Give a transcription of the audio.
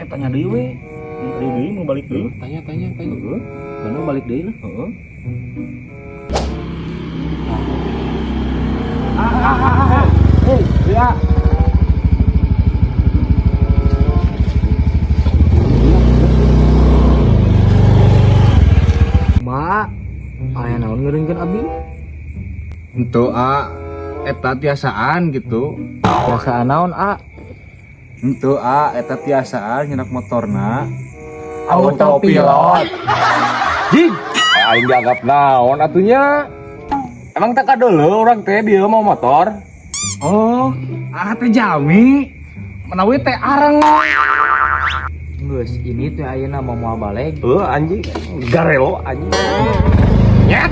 Kayak tanya deui we. Tadi deui mau balik deui. Tanya, tanya, tanya. Heeh. Mana balik deui lah. Heeh. Ah, ah, ah, ah. Hei, ya. Ma, aya naon ngeureunkeun abi? Henteu a, eta tiasaan gitu. Biasaan naon, A? Henteu a, eta tiasaan nyenak motorna. Autopilot. Jing, aing dianggap naon atunya? Emang tak dulu orang teh dia mau motor? Oh, ah teh jami. Menawi teh areng. Geus, ini teh ayeuna mau moal baleg. Eh, anjing, garelo anjing. Nyet.